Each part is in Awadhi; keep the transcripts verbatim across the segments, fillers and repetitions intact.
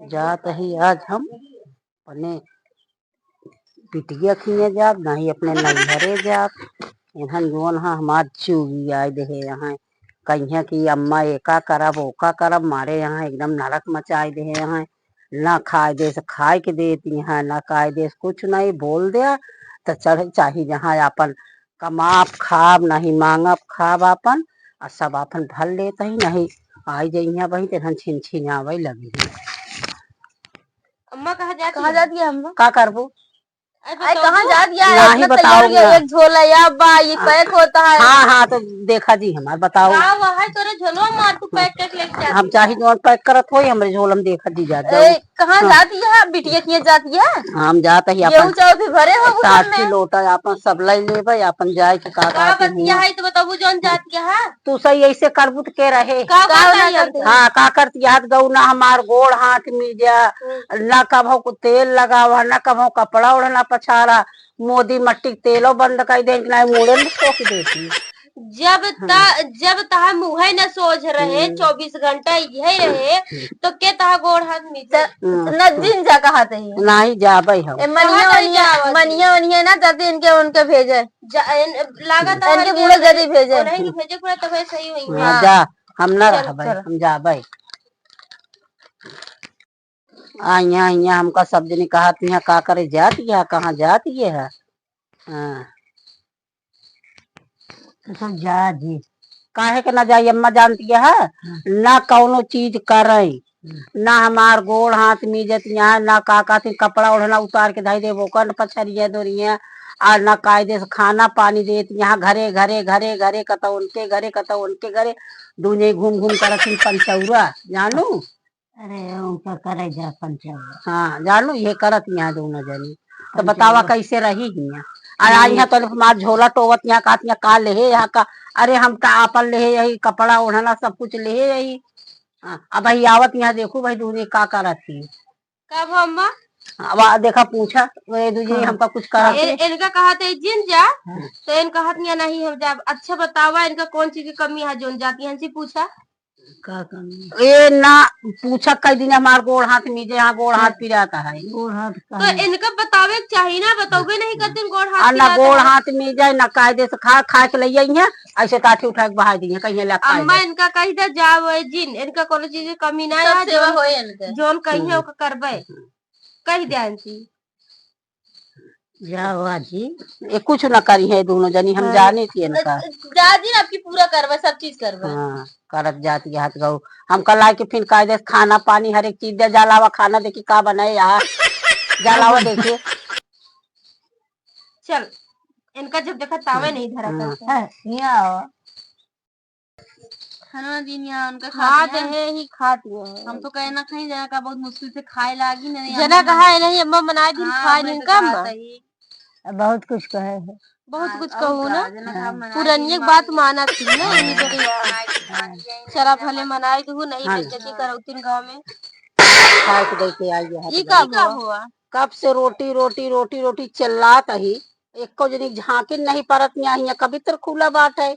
जात ही आज हम अपने बिटिया खिया जाब, नाही अपने नैहरे जाब। इन्हन जौन हा हमार चुगी आए देहे यहाँ, कहिया कि अम्मा एका करब, ओका करब, मारे यहाँ एकदम नरक मचाए देहे यहाँ। ना खाए देस खाए के देती हैं, ना खाए देस कुछ नहीं, बोल द्या त चढ़ चाही जहाँ आपन कमाब खाब, नहीं मांगब खाब आपन, आ सब आपन भर लेत ही, नहीं आई जइहाँ बही, तेहन छिन छिन आवे लगी। अम्मा कहाँ जाती कहाँ है? जाती है अम्मा? का करबू? अरे अरे बताओ कहाँ तो। जाती है? नाही इतना बताओ तैयार हो गया, ना। एक झोला या बा, ये हाँ। पैक होता है। हाँ, हाँ, तो देखा जी हमार बताओ। का वहाँ है तोरे झोलवा मार तू पैक करके लेके जाती हम है। चाही जौन पैक करत होई, हमरे झोला में देखा जी जात ए, जाओ। कहाँ हाँ। जाती है? बिटिया किए जाती है? हम जात ही ये अपन ऊंचा भी भरे हो घर साथी में। लोटा अपन सब लाई लेबे, अपन जाए के का का का के बतिया हुआ। है तो बताबू जौन जाती है? तू सही ऐसे करबू त के रहे? का का का ना करती? करती? हाँ, का करती? हाथ गौ ना हमार गोड़ हाथ मीजा, हम्म। ना कभो को तेल लगावा, ना कभो कपड़ा ओढ़ना पछाड़ा, मोदी मट्टी के तेलो बंद कर दे, ना मुड़े में ठोक देती। जब हाँ। त-, जब तहार मुँहे न सोझ रहे, हम्म। चौबीस घंटा यही रहे, तो के तहार गोड़ हाथ मीजे? त-, हम्म। न जिन जा कहा तही। नाही जाबे हम। ए, मनिया कहाँ वनिया, जावत? मनिया वनिया ना जाते इनके उनके भेजे। जा-, इन-, लागत है इनके कि बूढ़े जल्दी भेजे। उन्हें के भेजे पूरा तबे सही हुई है। हाँ, हाँ। जा, हम ना चल, रहबे, चल। हम जाबे। आ, यहाँ, यहाँ हमका सब जनी कहत, यहाँ का करे जात, यहाँ कहाँ जात, ये है। हाँ। तो सब जा जी। काहे के ना जाई, अम्मा जानती है, हाँ। ना कौनो चीज करई, हम्म। ना हमार गोड़ हाथ मीजत यहाँ, ना का कहती, कपड़ा ओढ़ना उतार के धई देबो, कन पछरिया दोरिया, आ ना कायदे से खाना पानी देत यहाँ, घरे, घरे, घरे, घरे, कतौ उनके घरे, कतौ उनके घरे, दुनिया घूम घूम करत ही पंचौरा, जानू? अरे, उनका करे जा पंचौरा। हाँ, जानू, ये करत यहाँ दोनों जनी। तो पंचौरा। बतावा कैसे रही हियाँ? आ, नहीं। यहाँ तो हमार झोला टोवत यहाँ कहत यहाँ का लेहे, यहाँ का, अरे, हम तो आपन लेहे यही, कपड़ा ओढ़ना सब कुछ लेहे यही। हाँ, अब वही आवत यहाँ देखू भाई दूनी का करत ही। का भो अम्मा? अब आ, देखा पूछा, वो ये दूजी हाँ। हमका कुछ करत ए-, ही। इनका कहत है जिन जा, हाँ। तो इन कहत नहीं, नहीं हम जाब। अच्छा बतावा इनका कौन चीज की कमी है जोन जाती है, इनसे पूछा। का कमी? ए ना पूछा, कई दिन हमार गोड़ हाथ मीजे, यहाँ गोड़ हाथ पिराता है। गोड़ हाथ तो काहे? इनका बतावे के चाही ना, बतावे नहीं करते गोड़ हाथ आ ना पिराता गोड़ है। हाथ मीजे, ना कायदे से खा, खा के ले आई है, ऐसे काठी उठा के बहा दी है, कहीं ले खाए अम्मा दे। इनका कही दे जाओ ए जिन, इनका कोनो चीज की कमी ना सब है, सेवा जोन, होए इनके। जोन कही है हम्म। ओका करबे, कही दे आंटी। जाओ आजी। ये कुछ ना करी है दोनों जनी, हम हाँ। जाने थी इनका। जा जी, आपकी पूरा करबे, सब चीज करबे। हाँ, करत जाती हाथ गऊ। हम कल आके फिर कायदे से खाना पानी हर एक चीज दे, जलावा खाना देखी का बनाए यहाँ। जलावा देखिए। चल, इनका जब देखा तावे नहीं धरा हाँ। करता। हाँ, यहाँ आओ। खाना दिन यहाँ उनका खात खात हैं। है ही खात है। हम तो कहे ना खाई, जना का बहुत मुश्किल से खाए लागी, नहीं जना हम कहा है नहीं, अम्मा बनाए दिन हाँ, खाए मैं नहीं तो कम। कहा था ही। अब बहुत कुछ कहे है। बहुत हाँ, कुछ और कहू का, ना। जना का हाँ। मनाए पुरनिया दिन के बात माना थी ना, हाँ। यही तो रही। हाँ। चला भले मनाए दू, नहीं हाँ। बेइज्जती करौतिन गाँव में। खाए के दे के आई है। ई का हुआ? कब से रोटी, रोटी, रोटी, रोटी चिल्लात ही, एको जनी झांकिन नहीं परत यहाँ, यहाँ कबितर खुला बाटे।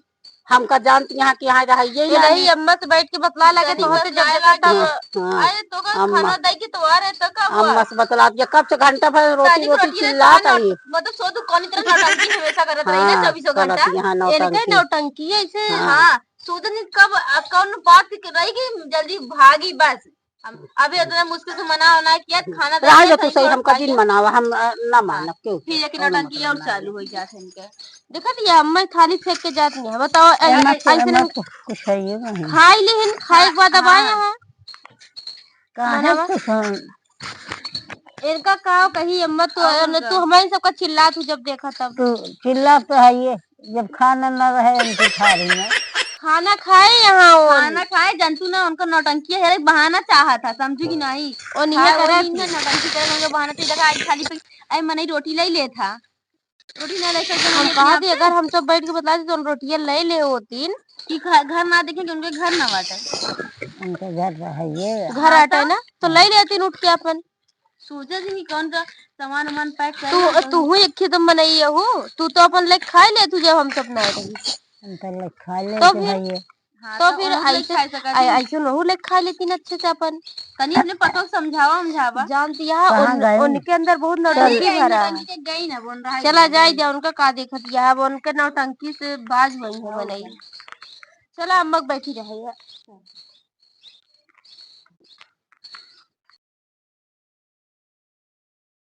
हमका जानत यहाँ कि यहाँ रहिए ये ना नहीं, नहीं। अम्मा से बैठ के बतला लगे, तो होते जब देखा तब। हाँ, हाँ। अरे, तो का अम्मा। खाना दे के तो आ रहे, तो का हुआ? अम्मा से बतलात, ये कब से घंटा भर रोटी, ताली रोटी रोटी चिल्लात ताली आई। मतलब, सोदू कौन इतना नौटंकी हमेशा करत रही ना, हाँ, चौबीसों चलत घंटा? यहाँ इनके नौटंकी। नौटंकी ऐसे। हाँ। हाँ, सोदनी कब, अब कौन बात के रही कि जल्दी भागी बस। हम अभी इतना मुश्किल से मना, मना किया, खाना दे रहा दिया, जो तू सही, सही हमका खाइए। जिन मनावा, हम, अ, ना हाँ, मानब, क्यों? फिर एक हाँ, नौटंकी और चालू हो जात है इनके। देखत ये अम्मा थाली फेंक के जात नहीं है, बताओ, ऐ-, अम्मा से, ऐसे अम्मा नहीं तो कुछ है ये नहीं। खाई लिहिन, खाए के बाद अब आए हाँ। हैं। काहे मनावा। तो सुन। इनका का कही अम्मा, तू, और न, का? तू हमारे सबका चिल्लात हूँ जब देखा तब। तू चिल्ला तो है ये। जब खाना न रहे, इनके खा रही है। खाना खाए यहाँ और। खाना खाए, जनतू ना उनका नौटंकी है, बहाना चाहा था, समझू कि नहीं? और नहीं हाँ, करे और थी। इनका नौटंकी करे, उनका बहाना तो देखा, आज खाली पे, अरे मनई रोटी ले ले था। रोटी ना ले सकते हम हैं, कहा यहाँ थी, पे। अगर हम सब बैठ के बतला दे, तो हम रोटियां ले ले होतीन। कि खा-, घर ना देखें कि उनके घर ना बाटे। उनके घर रहिए। घर हाँ, आटे तो? ना, तो ले लेतीन उठ के अपन। सोचा जी कि कौन का सामान वामान पैक करे तू, ना, तू हूँ एक खेत में बनाई हो, तू तो अपन ले खाए ले, तू जब हम सब ना रही। हम तो ले खा ले तो के फिर? भैया। हाँ, तो तो फिर उन्होंने ऐसे, खाए सका ऐ-, थी। ऐसे नहू ले खा लेती ना अच्छे से अपन। तनी अपने पतोह को समझावा, समझावा। जानती है, कहाँ उन-, गए? उनके अंदर बहुत नौटंकी भरा है। नौटंकी के गई ना, बोल रहा है चला कि जाए दे, उनका का देखत है, अब उनके नौटंकी से बाज हुई है और बनई। क्या। चला, अम्मा के बैठी रहे।